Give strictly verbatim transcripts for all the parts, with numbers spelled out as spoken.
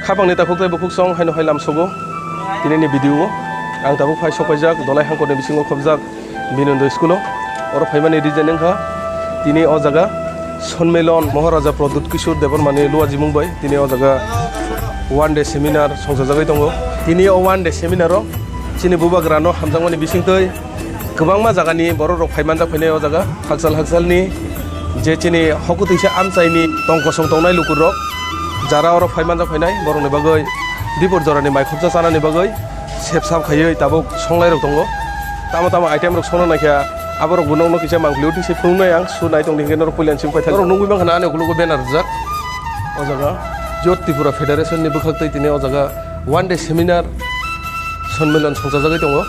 Khapangni takhuk tei bukhuk song haino hai lamsogo tinini video o. Ang tabuk phai sokpaijak Dolai Hangkorni bisingo khobjak Binondo school o. Oro phaimani reason wngkha tini o jaga Sonmilon Maharaja Pradyut Kishore Debbarmani luajimung bai tini o jaga one day seminar songchajagwi tongo. Tini o one day seminar o chini bubagrano hamjakmani bisingtwi kwbangma jagani borok rok phai manjak phainai o jaga, hakchal hakchalni je chini hokutwisa amchaini tong kosong tongnai lukurok jara oro phai manjak phainai borokni bagwi dipor jorani mai khopsa chanani bagwi sepsap khaiwi tabuk songlai rok tongo. Tamo tamo item rok songna naikha aborok bo nokno kisa mangpili uti se phunuknai ang su nai tongdi hwnkhe norok puila simi paithak norok nugwi mankha na ani ukologo banner rijak o jaga Youth Tripura Federation ni bwkhaktwi tini o jaga one day seminar Sonmilon songchajagwi tongo.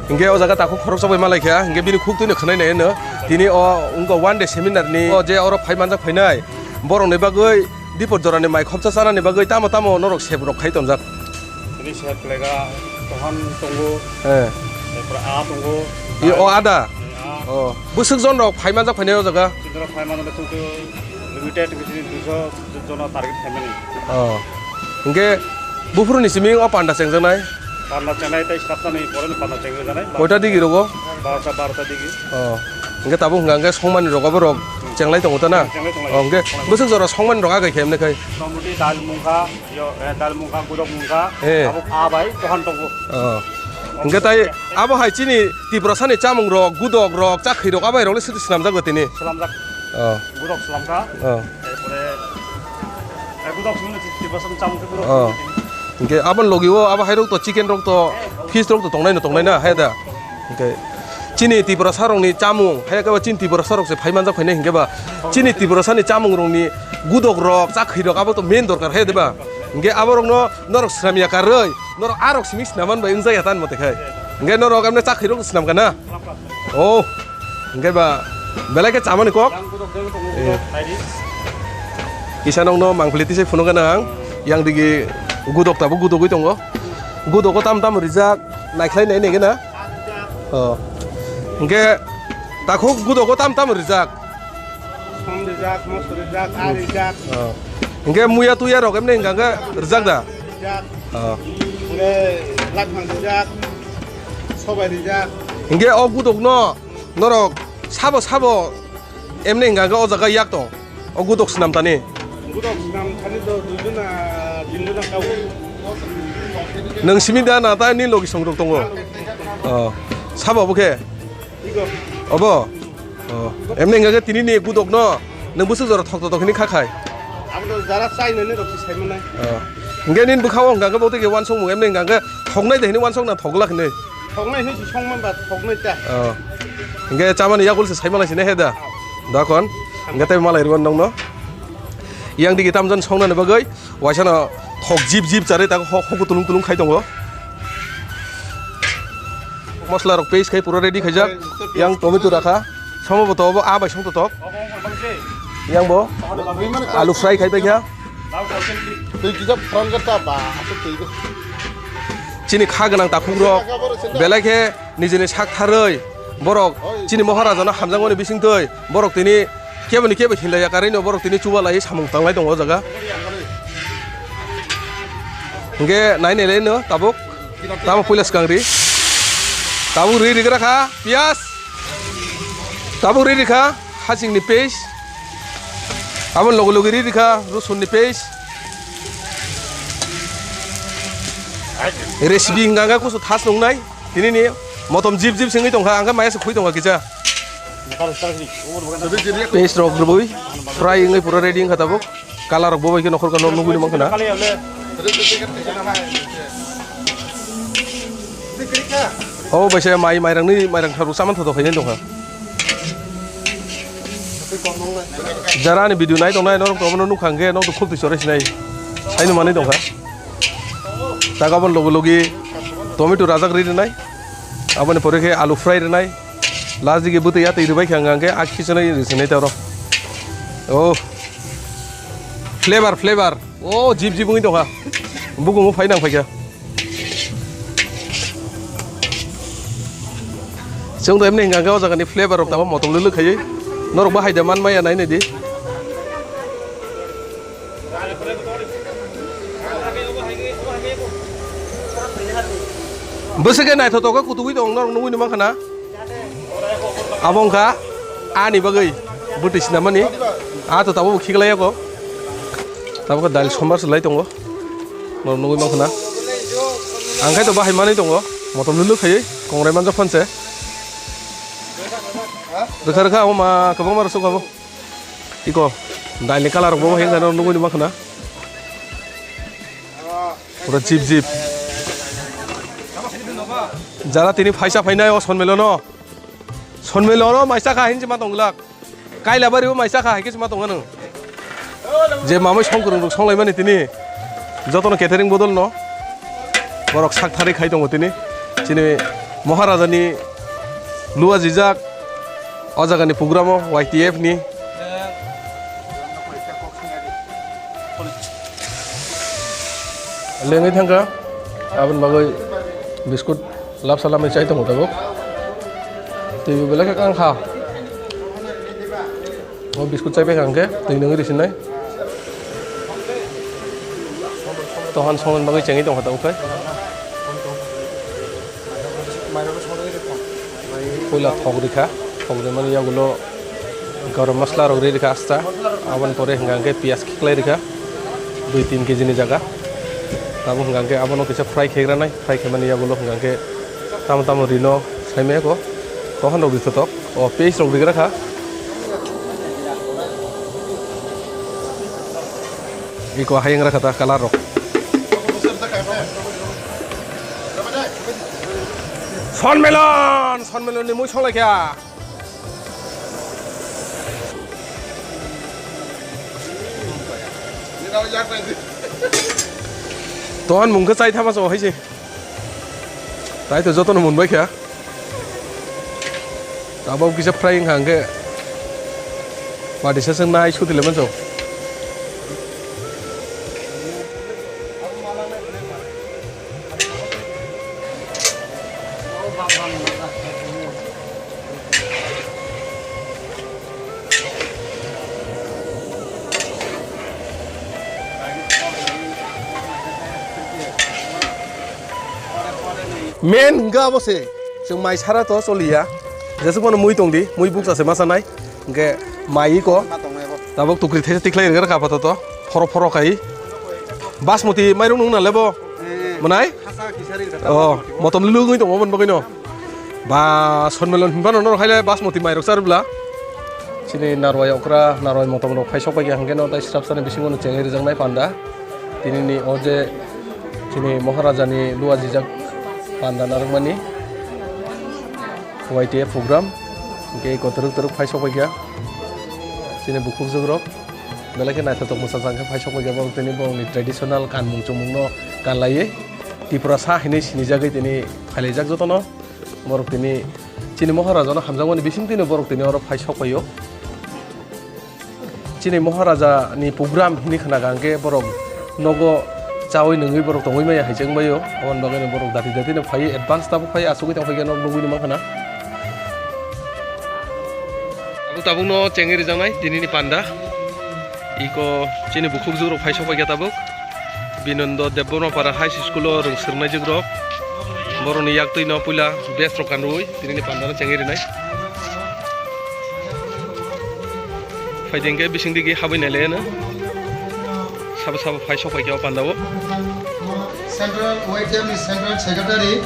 Hingke o jaga takhuk khoroksa bai malaikha, hingke bini khuk twi no khwnai nai no. Tini o wngkha one day seminar ni, o je oro phai manjak phainai borok ni bagwi dipor jora ni mai khopsa chana ni bagwi tamo tamo norok sep rok khai tonjak. Tini sep lega tohan tongo. Eh. Epra a tongo. I o ada. A. O bwswk jon rok phai manjak phainai o jaga? Chini rok phai manjak tongo limited, chini duiso jona target khaimani. O. Hingke buphuru ni simi o panda chengjaknai. Panda chengnai tei saptani poroni panda chengjaknai. Koita digi rogo? Barota, barota digi. O. Hingke tabuk hingka hingke songmani rogo borok chenglai tongo ta na? Chenglai tonglai. O, hingke bwswk jora songmani rok agai khe emne khai? Motamoti dal mungkha, yo, eh, dal mungkha, gudok mungkha, eh, abo a bai kohan tongo. O. Hingke tai abo hai chini Tiprasani chamung rok, gudok rok, chakhwi rok, abai rok le sidi swnamjak da tini? Swnamjak. O. Gudok swnamkha. O. Erpore, eh, gudok swnamni Tiprasani chamung khe gudok swnamni tini. O. Hingke aboni logi o abo hai rok to chicken rok to, fish rok to tongnai no tongnai na, hai da? Hingke chini Tiprasa rokni chamung, hai khe ba chini Tiprasa rok se phai manjak phainai hingke ba chini Tiprasani chamung rokni gudok rok, chakhwi rok abo to main dorkar hai de ba? Hingke abo rokno norok swnamya karwi, norok a rok simi swnam man bai wngjakya ta ani mote khai. Hingke norok emne chakhwi rok swnam kana? O, hingke ba belai khe chamani kok. Eh. Kisa nokno mangpili tisai phunukgana ang. Yang digi gudok tabuk gudogwi tongo. Gudogo tam tam rijak, naikhlai nai nai gana. O. Hingke takhuk gudogo tam tam rijak. Som rijak, mosor rijak, a rijak. O. Hingke muya tuya rok emne hingka hingke rijak da? Rijak. O. Hingke laphang rijak, sobai rijak. Hingke o gudokno norok sabo sabo emne hingka hingke o jaga yak tong. O gudok swnam tani. Gudok swnam thani do dui jona, tin jona kau. Nwng simi da na ta ni logi song rok tongo. O. Sabo bo khe? Iko. Obo? O. Emne hingka khe tini ni gudok no nwng bwswk jora thok thok hini kha khai. Abo to jara chai nani rok si sai manai. O. Hingke nini bwkha o hingka khe bo tei khe wansok mung emne hingka khe thoknai de hini wansok na thokla hini. Thoknai hini si song man ba thoknai ta. O. Hingke chamani yakul se sai manai sini he da. Da kon. Hingke tei malai rwan nong no. Yang digi tamjon song nani bagwi. Waisa no thok jip jip chari tak ho-, hoku tulung tulung khai tongo. Mosla rok paste khai pura ready khaijak. Yang tomato rakha. Somo bo to obo a bai song to tok. Yang bo alu fry khai paikha. Twi kisa pran kata ba, aswk twi. Chini kha gwnang takhuk rok belai khe nijini sak tharwi borok chini Maharaja no hamjakmani bisingtwi borok tini keboni kebo hinlaiya karwi no borok tini chubalai samung tanglai tongo o jaga. Hingke nai nai lai no tabuk tamo puila swkang ri tabuk ri rigra kha piyas tabuk ri rikha hasing ni paste aboni logi logi ri rikha rosun ni paste recipe hingka hingka kusu thas nungnai. Tini ni motom jip jip singwi tongkha, ang khe maya se khui tongkha kisa. Paste rok rwbui fry wngwi pura ready wngkha tabuk. Color rok bo bai khe nokhor khe nugwi mankha na. Obo bai se mai, mairang ni, mairang tharu saman thodo khainai tongkha. Jara ani video nai tongnai norok to abono nukha hwnkhe norok to khultwi sorai sinai. Saino manwi tongkha. Taga aboni logi logi tomato rajak ri rwnai. Aboni pore khe alu fry rwnai. Last digi bwtwi ya twi rwbai khe ang hwnkhe a khichonai rwswnai ta oro. Oh. Flavor, flavor. Oh, jip jip wngwi tongkha. Bukumu phai nang phaikha. Chwng to emni hwnkha khe o jaga ni flavor rok tamo motom lwlwk khaiwi norok bo hai da man maya nai nai di. Bwswk khe naithotok khe kutugwi tong norok nugwi nw mankha na. Abo wngkha ani bagwi bwtwi sinamani. A to tabuk khiklai yago. Tabuk khe dail sombar se lai tongo. Norok nugwi mankha na. Ang khai to bahai manwi tongo. Motom lwlwk khaiwi kongrai manjak phan se. Rwkha rwkha abo ma kwbangma rwsuk abo. Iko dailni colour rok bo hwnkhai norok nugwi mankha na. Pura jip jip. Jara tini phaisa phainai o sonmelono. Sonmelono maisa kha hinwi ma tong glak. Kailabari o maisa kha hai khe ma tong nang. Je mamai songkwrwng rok songlaimani tini. Jotono catering bodol no. Borok sak thari khai tongo tini. Chini Maharaja ni lua jijak. O jaga ni program o Y T F ni. Lengwi thangkha. Aboni bagwi biskut lapsa lamwi chai tongo tabuk. Twi belai khe kang kha. O biskut chai paikha hwnkhe twi nungwi risinai. Tohan songni bagwi chengwi tongkha tabuk khai. Puila thok rikha, thok rimani yagulo garam masla rok ri rikha asta, aboni pore hwnka hwnkhe piyaj khiklai rikha dui tin kg ni jaga. Tabuk hwnka hwnkhe abono kisa fry khaigranai, fry khaimani yagulo hwnka hwnkhe tamo tamo rino saimaya kho, tohan rok rithotok, o piyaj rok rigra kha. Iko hayung rakha ta colour rok. Sonmelon, Sonmelon ni mui songlai kha. Tohan mung khe chai thama so hai se. Tai to jotono mun bai kha. Tabuk kisa fry wngkha hwnkhe. Mati saswk nai suti le manso. Main hwnkhe abo se, chwng mai sara to choliya. Jesuk phano mui tong di, mui bukcha se ma chanai. Hwnkhe mai iko. Tabuk tukri thaisa tikhlai rwgwrkha apato to. Phoro phoro khai. Basmati mairung nung na lebo. Mwnai? Oh, motom lwlwk wngwi tongo aboni bagwino. Ba, Sonmelon hinphano norok haile Basmati mairok charwbla. Chini narwai okra, narwai motom rok phai sok paikha hwnkhe no tai srapsani bisingo no chengwi rwjaknai panda. Tinini o je chini Maharaja ni lua jijak panda narwkmani Y T F program. Hwnkhe eko twrwk twrwk phai sok paikha. Chini bukhuk jugrok. Belai khe naithotok mwchajak khe phai sok paikha borok tini borokni traditional kanmung chumungno kanlaiwi. Tripura sa hinwi sinijagwi tini phailaijak jotono. Borok tini chini Maharaja no hamjakmani bising tini borok tini oro phai sok paio. Chini Maharaja ni program hini khna kha hwnkhe borok nogo chawi nungwi borok tongwi maya hai chengbaio. Aboni bagwi no borok dati dati no phaiwi advance tabuk phai achugwi tong phai khe no nugwi ni mankha na. Tabuk tabuk no chengwi rijaknai tini ni panda. Iko chini bukhuk jugrok phai sok paikha tabuk. Binondo Debbarma Para High School o rwng swrwngnaijwk rok. Borokni yaktwi no puila best rok kanrwi tini ni panda no chengwi rinai. Phaidi hwnkhe bising digi habwi nailaiano. Sabo sabo phai sok paikha o panda o. Central Y T F ni Central Secretary.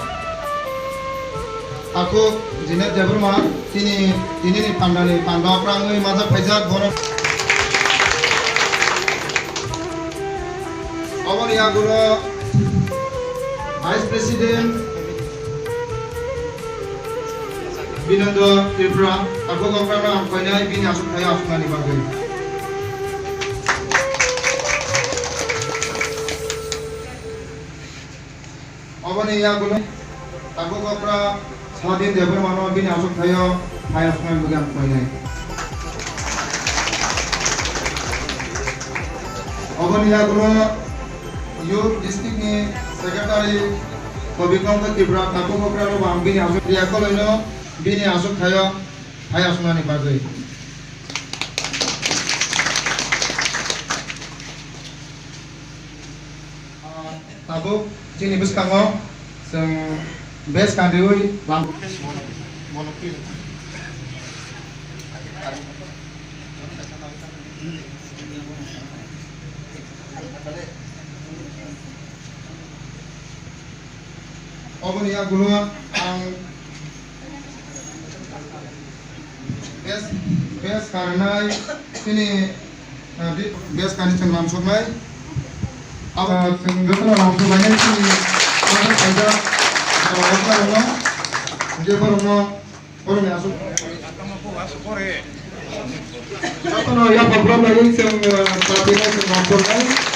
Takhuk Jinet Debbarma tini, tinini pandani panda okra wngwi majak phaijak borok. Oboni yagulo Vice President Binendra Tripura takhuk okrano ang koinai bini aswk thaio aswknani bagwi. Oboni yagulo takhuk okra Swadhin Debbarmano bini aswk thaio phai aswknai bwkha ang koinai. Oboni yagulo Youth District ni Secretary Kobikanta Tripura takhuk okrano bo ang bini aswk riya koloino. Bini aswk thaio phai aswknani bagwi. Tabuk chini bwskango chwng base kanriwi lam. Oboni yagulo ang base, base karinai chini, ah, di-, base kani chwng lamsoknai. Abo chwng jotono lamsoknai chini order kaijak, ah, order rokno, je borokno, borokni aswk. Jotono yapha program nai chwng, ah, party nai chwng lamsoknai.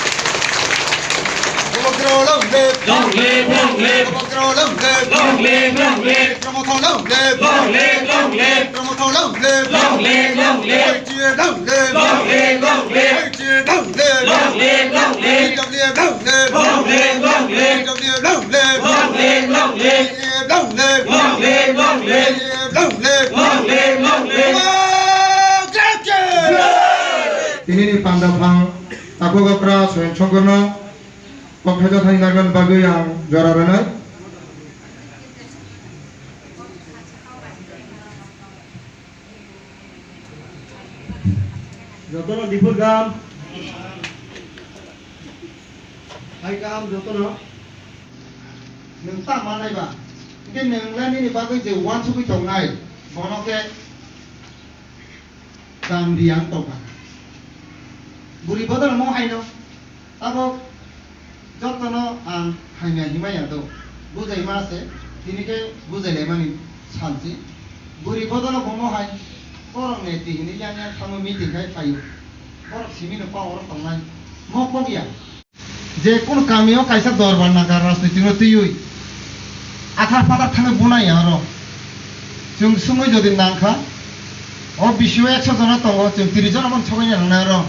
Long live, long live. Long live, long live. Long live, long live. Promoter long live. Long live, long live. Promoter long live. Long live, long live. I T F long live. Long live, long live. I T F long live. Long live, long live. P W F long live. Long live, long live. P W F long live. Long live, long live. P F long live. Long live, long live. P F long live. Long live, long live. Long live, long live. Tinini panda phang takhuk okra Soyam Songkorno. Kok khaijak thani nangna bagwi ang jora rwnai. Jotono dipur gam. Hai gam jotono. Nwng ta manai ba. Hingke nwng le nini bagwi je uansugwi tongnai. Bono khe Cham riyang tongkha. Bwrwi bodol mo haino. Tabok jotono ang hamya himaya do. Bujai ma se, tini khe bujai laimani salchi. Bwrwi bodolo bo mo hai. Borok ne tihini yang yang thangwi meeting khai phaio. Borok simi no power tongnai. Mo pogya. Je kunu kamio kaisa dorbar nangkha rajnitik no twiwi athar pathar thangwi bunai ya oro. Chwng swngwi jodi nangkha, o bisio ekso jona tongo, chwng tris jona bono sogwi nangnai oro.